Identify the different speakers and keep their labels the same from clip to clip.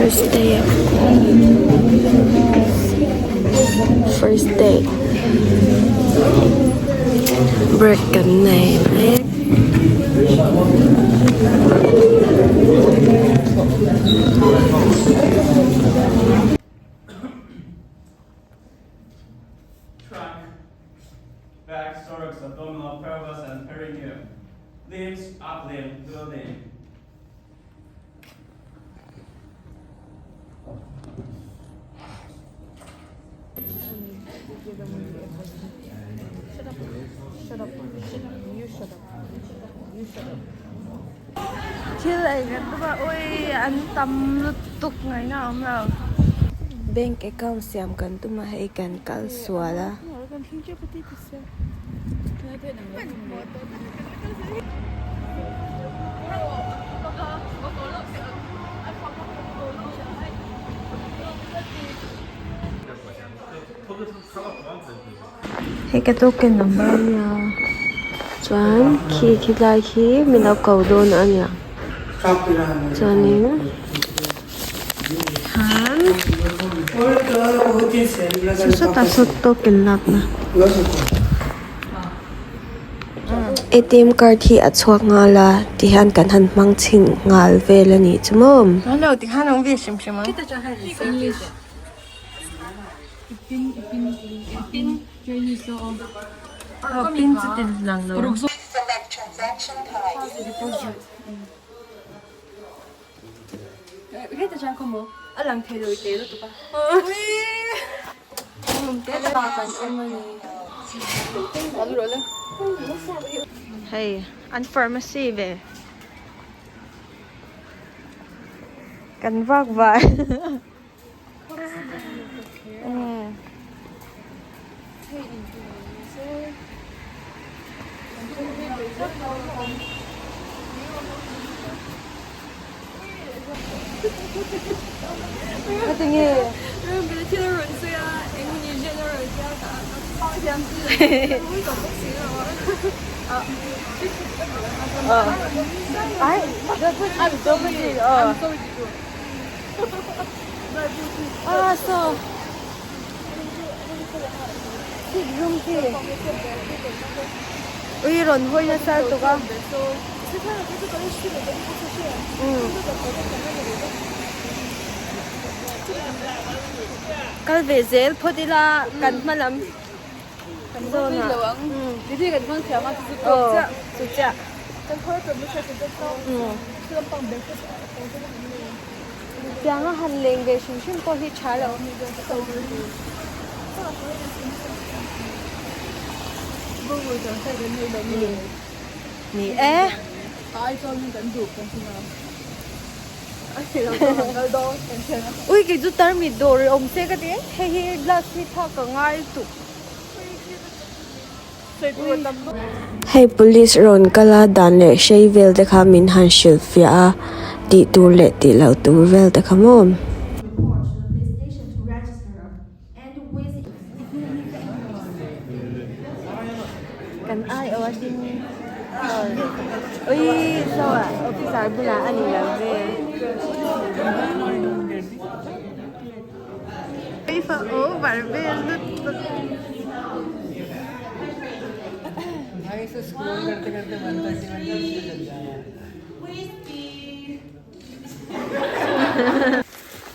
Speaker 1: First day first day break kan nei mek.
Speaker 2: Trunk, back, thorax, abdominal, pelvis, and perineum. Limbs, up limb, lower limb.
Speaker 1: Thil ei kan tum a ui an tam lutuk ngaihna a awm lo. Bank account siam kan tum a hei kan kal sual a. Hei ka token number a nia chuan khi khilai khi min lo ko dawn a nia chuanin khan saw sawtah saw token lakna A T M card hi a chhuak nghal a tihian kan han hmang chhin nghal vel a nih chu maw. Hei an pharmacy ve kan vak vai. Ah saw thik zum khi ui rawn hawi nasa lutuk a kal ve zel phawt ila kan hma lam kan zawn ah aw chu chiah. Tianga han leng ve hrim hrim pawh hi tha lo. Ni e. Ui kei chu tarmit dawr i awm se ka ti hei hi glass hi thlak ka ngai lutuk.
Speaker 3: Hei police rawn kal a dan leh hrei vel te kha min han hrilh fiah a tih tur leh tih loh tur vel te kha maw.
Speaker 1: Kan ai awh a ding ui saw ah officer bulah a ni lo ve. Over vel lutuk.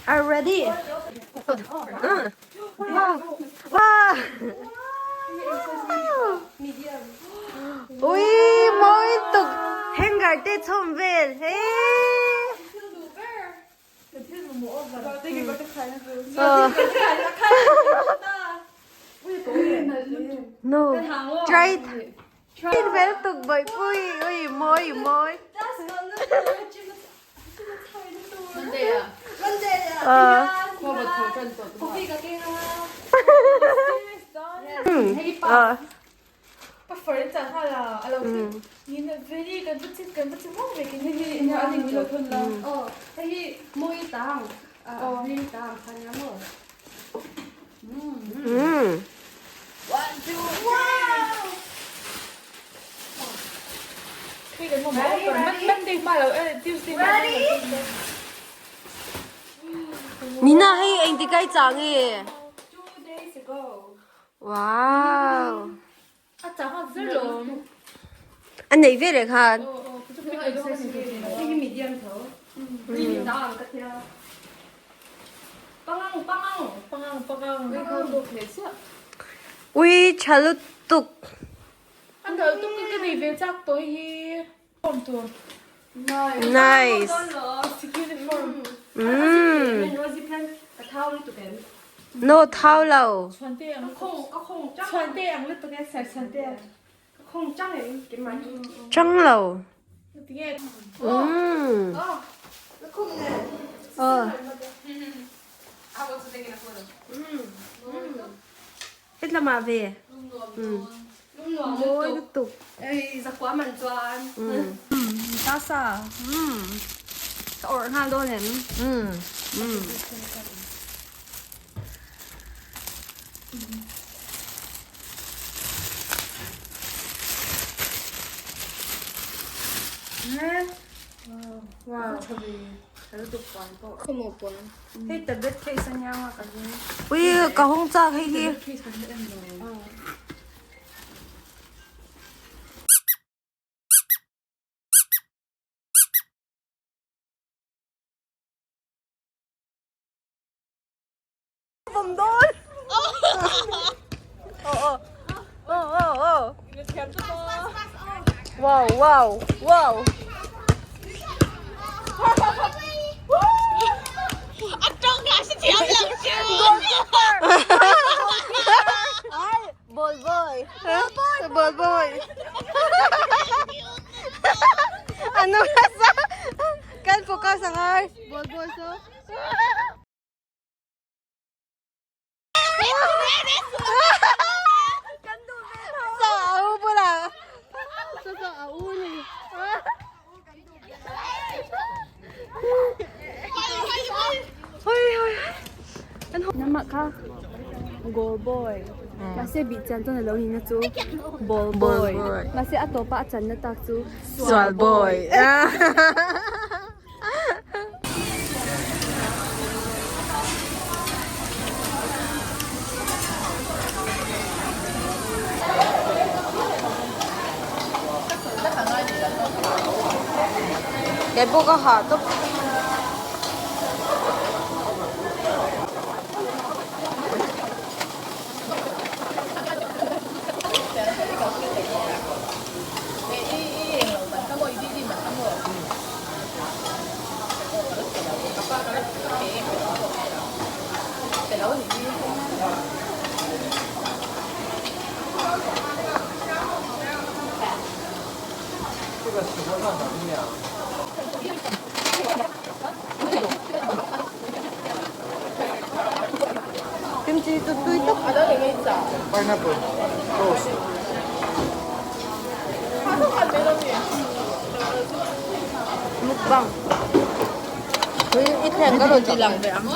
Speaker 1: Are ready? Wow! Ui, mawi tuk. Hanger te chhawm vel. Hey! No, try it. Vel tuk bawih pui, ui mawi mawi. hei engtik a i chah nge? Wow. A nei ve leh khan. Ui tha lutuk. Nice. Mm. No thau lo. Chang lo. Mm. Oh. Het lamah ve. Mm. Mawi lutuk.
Speaker 4: Ei zakua man chuan.
Speaker 1: Mm.
Speaker 4: Ta sa. Mm. Ka awrh nghal dawn em?
Speaker 1: Mm. Mm.
Speaker 4: Hei tablet case a nia nga ka ring.
Speaker 1: Ui ka hawng chak hei hi. Bawm dawn. Wow wow wow. Ball boy. Ball boy. Ano nasa? Kan focus ang ar. Ball boy so. Sa au pula. Sa sa au ni. Hoi hoi.
Speaker 4: Nama kha goal boy. Mahse bih chian chuan alo ni na chu ball boy. Mahse a tawpa a channa tak chu
Speaker 1: sual boy. Cái bộ có hả tốt. Kimchi chu tui tak.
Speaker 5: Pineapple toast.
Speaker 1: Mukbang. Ui i thleng ka rawn ti lang ve ang.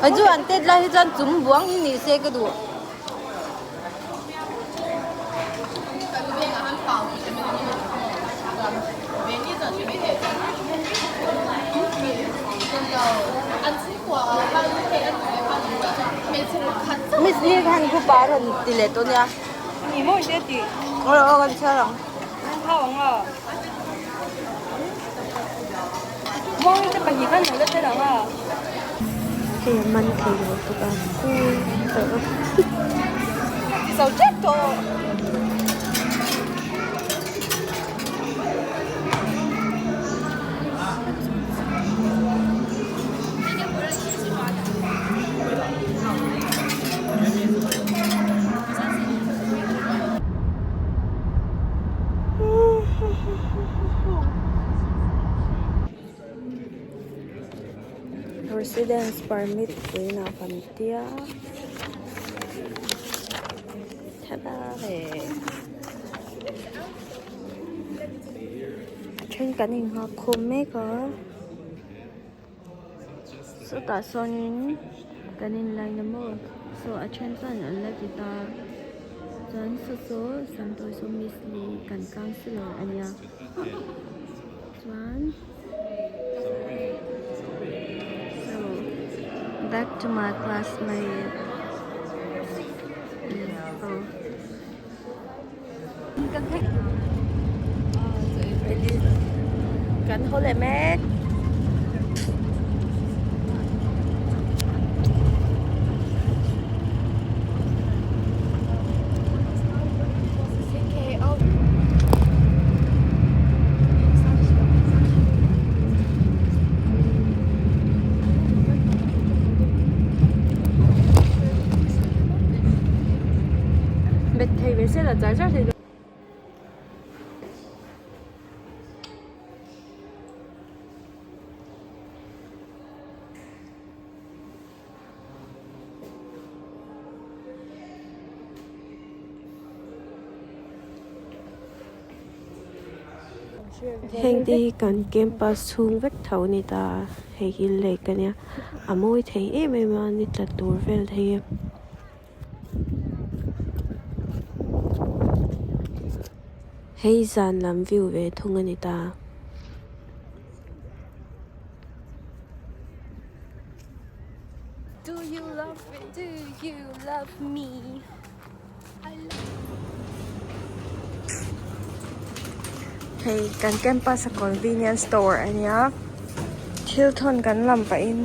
Speaker 1: Hei chu an tet lai hi chuan chung buang hi ni se ka duh. Miss Lee khan khu pa rawn ti leh tawh nia. Aw aw kan chhiar ang. Hei a man thei lo bawk a cool tawh. Residence permit puiinah kan tia tada hei a then kan inghak khawm mek a sawtah sawnin kan in line a maw saw a then chuan an la ti ta chuan saw saw samtawi saw miss lee kan counsellor a nia chuan. So back to my classmate oh. Kan haw leh mek. Bet thei ve se la char char thei dawn.
Speaker 3: Heng te hi kan campus chhung vek tho a ni ta a hei hi lake a nia a mawi thei em em a ni tla tur vel thei e. Hei zan lam view ve thung a ni ta.
Speaker 4: Do you love me? Do you love me?
Speaker 1: Hei kan campus a convenience store a nia thil thawn kan lam pahin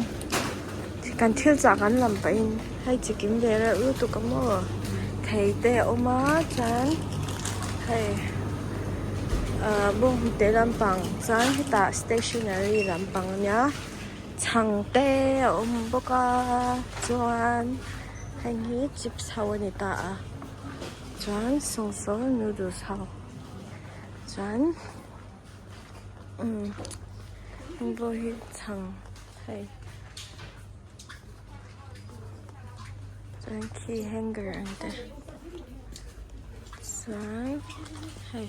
Speaker 1: kan thil chah kan lam pahin hei chikim ve reuh lutuk a maw thei te a awm a chuan hei ah bawnghnute lampang chuan hetah stationary lampang a nia. Chhang te a awm bawk a chuan heng hi chips ho a ni ta a chuan sawngsaw noodles ho chuan umm heng pawh hi chhang hei chuan khi hanger ang te chuan hei.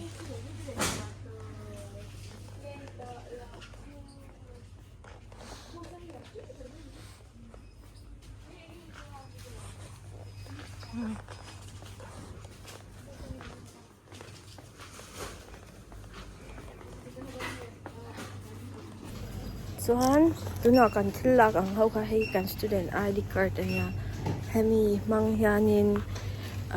Speaker 3: Chuan tunah kan thil lak ang ho kha hei kan student ID card a nia hemi hmang hianin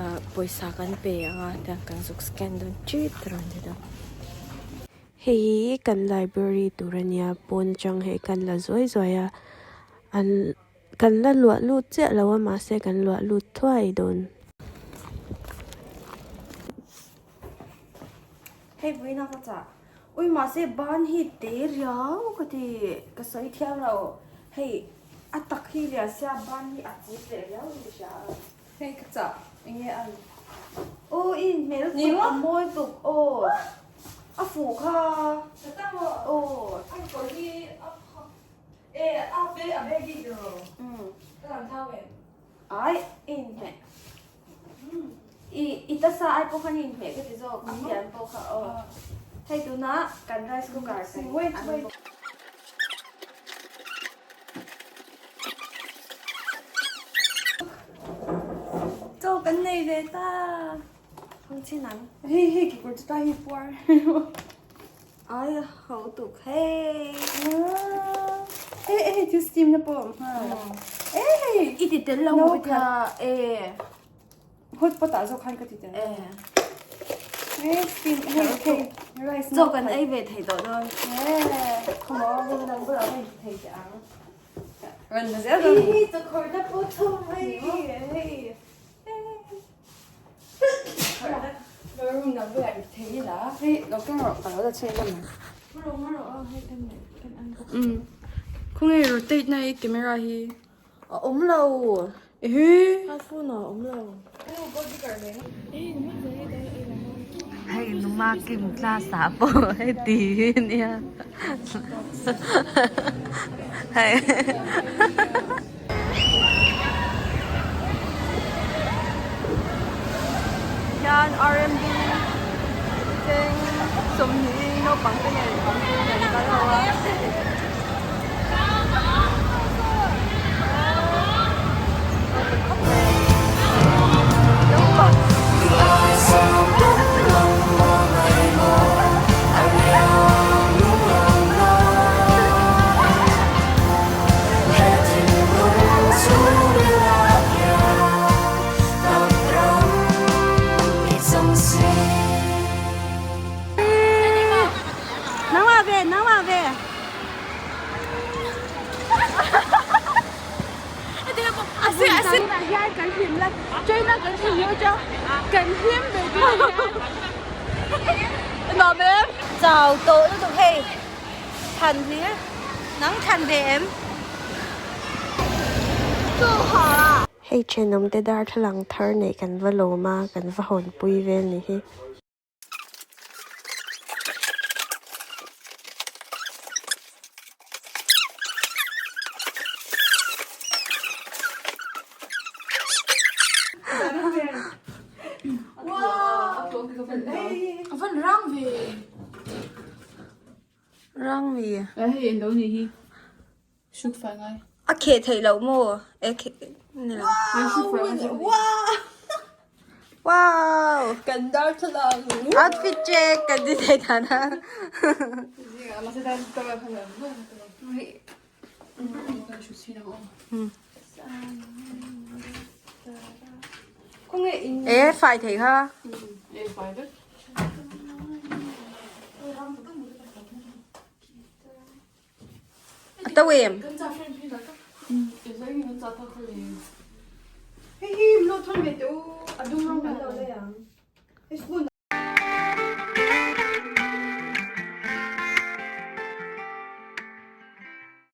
Speaker 3: ah pawisa kan pe ang a tiang kan zuk scan dawn ṭit rawn ti dawn. Hei hi kan library tur a nia pawn atang hei kan la zuai zuai a an kan la luah lut chiah lo a mahse kan luah lut thuai dawn.
Speaker 1: Hei vawiin a ka chah ui mahse ban hi te riau ka ti ka sawi thiam lo hei a tak hi lian sia ban hi a chip leh riau in ka hria a.
Speaker 4: Hei ka chah enge an.
Speaker 1: Aw i inhmel tuk a mawi tuk aw a fuh kha
Speaker 4: Ka tang aw.
Speaker 1: Aw.
Speaker 4: A kawr hi a phak e a be a baggy tiraw. Ka lang thau em.
Speaker 1: Ai i inhmeh i i tasa ai pawh khan i inhmeh ka ti zawk a pian pawh kha aw hei tunah kan rice cooker kan
Speaker 4: Wait wait. Chaw kan nei ve ta.
Speaker 1: Hong chin ang.
Speaker 4: Hei hei kekawr chu ta hi puar.
Speaker 1: Ai ho tuk hei.
Speaker 4: Hei hei thil steam na pawh a awm nghal. Hei.
Speaker 1: I ti tel lo maw tia e.
Speaker 4: Hot pot ah zawk khan ka ti tel.
Speaker 1: E.
Speaker 4: Hei steam hei hei rice.
Speaker 1: Chaw kan ei ve thei tawh dawn.
Speaker 4: E. Khawmaw room dang bulah ka inti thei teh ang. Run na zel dawn.
Speaker 1: Hi chawkhawr na pawh thum hei hei.
Speaker 4: Room dang bulah inti thei ila. Hei lo keng rawh ka lo la chhe lam ang.
Speaker 1: Hmarrawh hmarrawh a hei kan kan an bawk.
Speaker 4: Um. Khawnge rotate na i camera hi.
Speaker 1: A awm lo.
Speaker 4: Ehe.
Speaker 1: Ka phone ah a awm lo.
Speaker 3: Hei numa kim class ah pawh heti hi nia hei.
Speaker 1: Hian RMB cheng 20 naupang te nen an kal ho a.
Speaker 3: Chau tawh lutuk hei than hlir nang than ve em.
Speaker 1: Hei thenawm te darthlalang thar neih kan va lawm a kan va hawnpui vel ni hi. Rang mi. A kheh theih loh maw? E kheh ni lo. Wow!
Speaker 4: Kan darthlalang.
Speaker 1: Outfit check kan ti thei dan a. E fai thei kha. A to em?